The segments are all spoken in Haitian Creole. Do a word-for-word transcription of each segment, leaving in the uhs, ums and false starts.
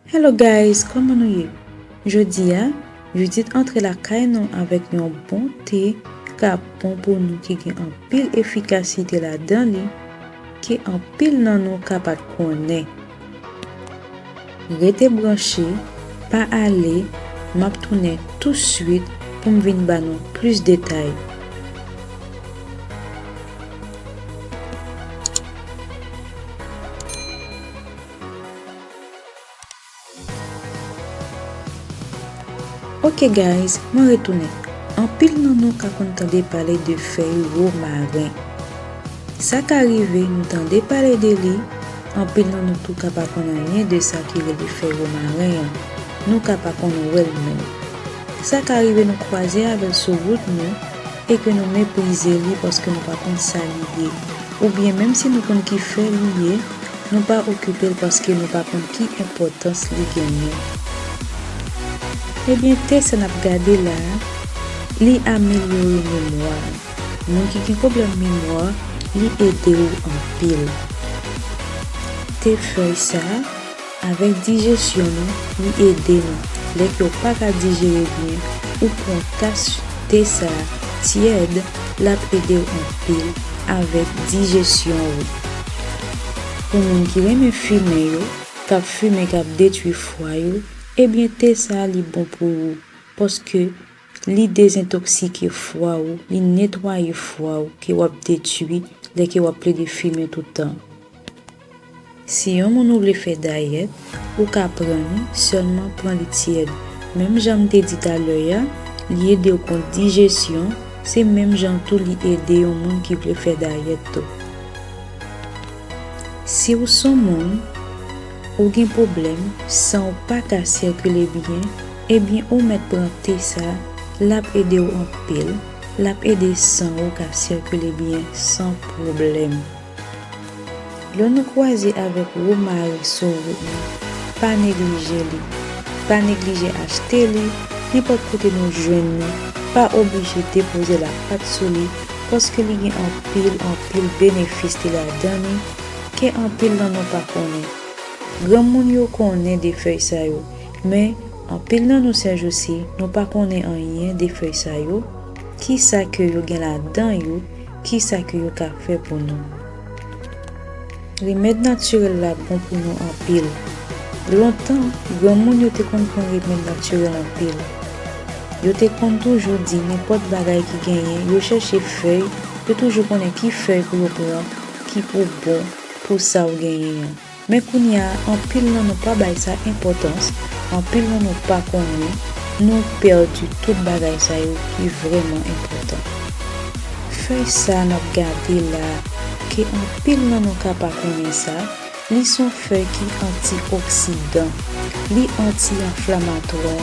Hello guys, kòman nou ye? Jodi a, Judith antre lakay nou avèk yon bon te k ap bon pou nou, ki gen anpil efikasite ladan li, ke anpil nan nou ka pa t konnen. Rete branche, pa ale, m ap tounen touswit pou m vin ba nou plis detay. Ok guys, mwen retounen. Anpil nan nou ka konn tande pale de fèy womaren. Sa ka rive nou tande pale de li, anpil nan nou tou ka pa konn anyen de sa ki rele fèy womaren an. Nou ka pa konn wè l menm. Sa ka rive nou kwaze avè l sou wout nou e ke nou meprize li paske nou pa konn sa li ye. Oubyen menm si nou konn ki fèy li ye, nou pa okipe l paske nou pa konn ki enpòtans li genyen. Ebyen, te sa n ap gade la a, li amelyore memwa. Moun ki gen pwoblèm memwa, li ede w anpil. Te fèy sa a, avèk dijesyon nou, li ede nou. Lè ke w pa ka dijere byen, ou pran tas te sa a tyèd, l ap ede w anpil avèk dijesyon ou. Pou moun ki renmen fimen yo, k ap fimen, k ap detwi fwa yo, ebyen te sa a li bon pou ou, paske li dezentoksike fwa ou, li netwaye fwa ou ke w ap detwi lè ke w ap plede fimen tout tan. Si yon moun ou vle fè dayèt, ou ka pran li, sèlman pran li tyèd. Menm jan m te di talè a, li ede w kont dijesyon, se menm jan tou li ede yon moun ki vle fè dayèt tou. Si w s on moun, ou gen pwoblèm, san w pa ka sikile byen, ebyen ou mèt pran te sa, l ap ede w anpil, l ap ede san ou ka sikile byen san pwoblèm. Lè nou kwaze avèk womaren sou wout nou, pa neglije li. Pa neglije achte li, nenpòt kote nou jwenn li, pa oblije depoze lapat sou li, paske li gen anpil, anpil benefis li ladan li, ke anpil nan nou pa konnen. Granmoun yo konnen de fèy sa yo, men anpil nan nou sèjousi, nou pa konnen anyen de fèy sa yo, kisa ke yo gen ladan yo, kisa ke yo ka fè pou nou. Remèd natirèl la bon pou nou anpil. Lontan, granmoun yo te konn pran remèd natirèl anpil. Yo te konn toujou di nenpòt bagay ki genyen, yo chèche fèy, yo toujou konnen ki fèy pou yo pran, ki pou bon pou sa w genyen an. Men kounye a, anpil nan nou pa bay sa enpòtans, anpil nan nou pa konnen, nou pèdi tout bagay sa yo ki vrèman enpòtan. Fèy sa n ap gade la, ke anpil nan nou ka pa konnen sa, li s on fèy ki antioksidan, li anti-anflamatwa,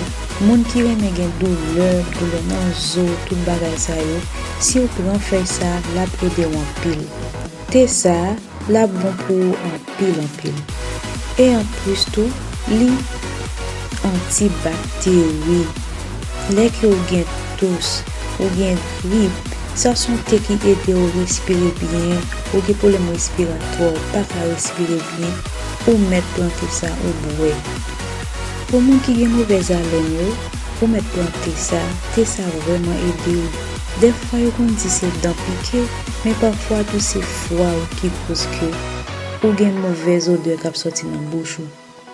moun ki renmen gen doulè, doulè nan zo, tout bagay sa yo, si w pran fèy sa, l ap ede w anpil. Te sa, l ap bon pou ou anpil, anpil. E anplis tou, li antibakteri. Lè ke w gen tous, ou gen grip, sa s on te ki ede w respire byen, ou gen pwoblèm respiratwa, ou pa ka respire byen, ou mèt pran te sa ou bwè. Pou moun ki gen movèz alèn yo, ou mèt pran te sa, te sa vrèman ede w. Dèfwa yo konn di se dan pike, men pafwa tou se fwa w ki koz ke ou gen movèz odè k ap sòti nan bouch ou.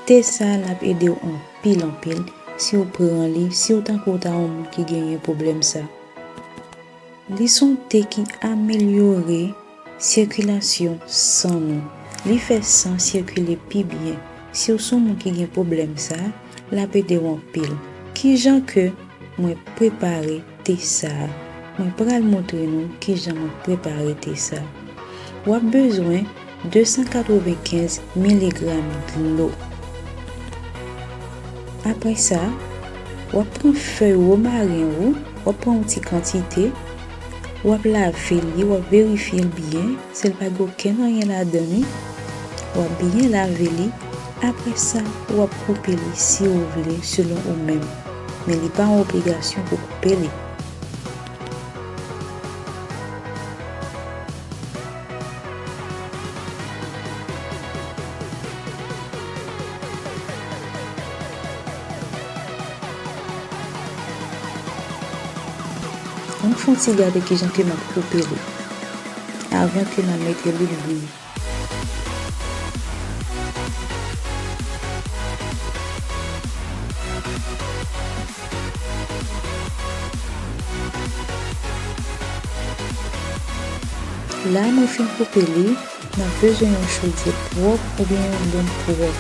Te sa l ap ede w anpil, anpil, si w pran li, si w tankou w ta yon moun ki genyen pwoblèm sa. Li s on te ki amelyore sikilasyon san nou. Li fè san sikile pi byen. Si w s on moun ki gen pwoblèm sa, l ap ede w anpil. Kijan ke mwen prepare te sa a? Mwen pral montre nou kijan mwen prepare te sa a. W ap bezwen de san katrevenkenz miligram dlo. Apre sa, w ap pran fèy womaren ou, w ap pran yon ti kantite, w ap lave li, w ap verifye l byen, si l pa gen okenn anyen ladan li, w ap byen lave li, apre sa, w ap koupe li si w vle, selon ou menm. Men li pa yon obligasyon pou koupe li. Ann fè yon ti gade kijan ke m ap koupe li avan ke n al mete li bouyi. La mwen fin koupe li, n ap bezwen yon chodyè pwòp oubyen yon bòl pwòp.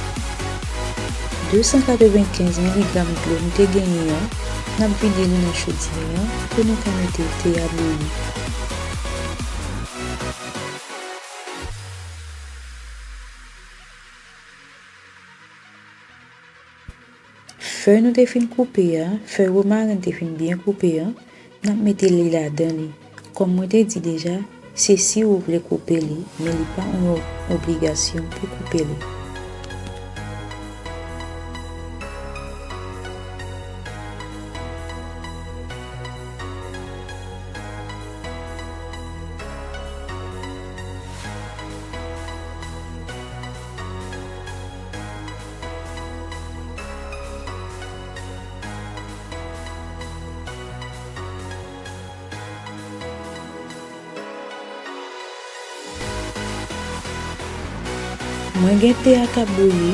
De san katrevenkenz miligram dlo nou te genyen an, n ap vide li nan chodyè an pou nou ka mete te a bouyi. Fèy nou te fin koupe a, fèy womaren te fin byen koupe a, n ap mete li ladan li. Kòm mwen te di deja, se si ou vle koupe li, men li pa yon obligasyon pou koupe li. Mwen gen te a k ap bouyi,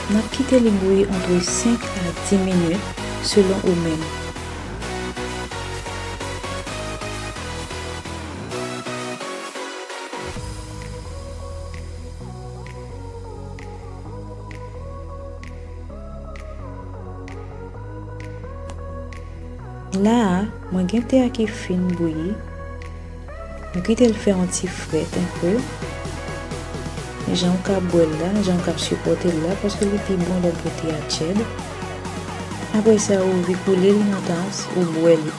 n ap kite li bouyi antre senk a dis minit, selon ou menm. La a, mwen gen te a ki fin bouyi. Nou kite l fè yon ti frèt enpe. Jan w ka bwè l la, jan w ka sipòte l la, paske li pi bon lè w bwè te a tchèd. Apre sa, ou ouvri koule li nan tas, ou bwè li.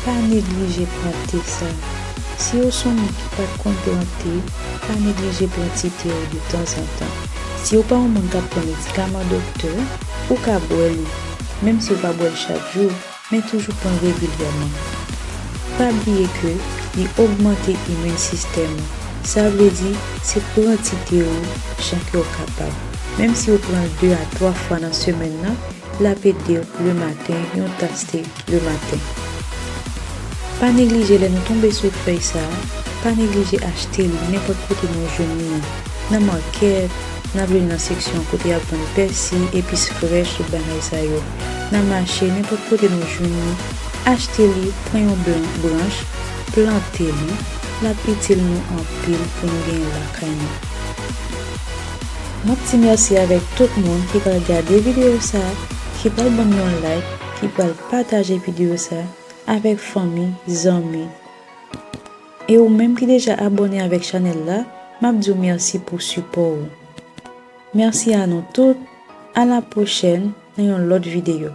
Pa neglije pran te sa. Si w se yon moun ki pa t konn pran te, pa neglije pran ti te w de tanzantan. Si w pa yon moun k ap pran medikaman doktè, ou ka bwè li, menm si w pa bwè l chak jou, men toujou pran regilyèman. Pa bliye ke li ogmante imin sistèm ou. Sa vle di, se pran ti te w jan ke w kapab. Menm si w pran l de a twa fwa nan semèn nan, l ap ede w le maten, yon tas te le maten. Pa neglije lè nou tonbe sou fèy sa a, pa neglije achte li nenpòt kote nou jwenn li an. Nan makèt, n ap jwenn li nan seksyon kote y ap vann pèsi, epis frèch, tout bagay sa yo. Nan mache, nenpòt kote nou jwenn li, achte li, pran yon blan-, branch, plante li, l ap itil nou anpil pou nou genyen lakay nou. M ap di mèsi avèk tout moun ki pral gade videyo sa, ki pral ban m yon like, ki pral pataje videyo sa avèk fanmi, zanmi. E ou menm ki deja abòne avèk chanèl la, m ap di w mèsi pou sipò ou. Mèsi a nou tout, a la pwochèn nan yon lòt videyo.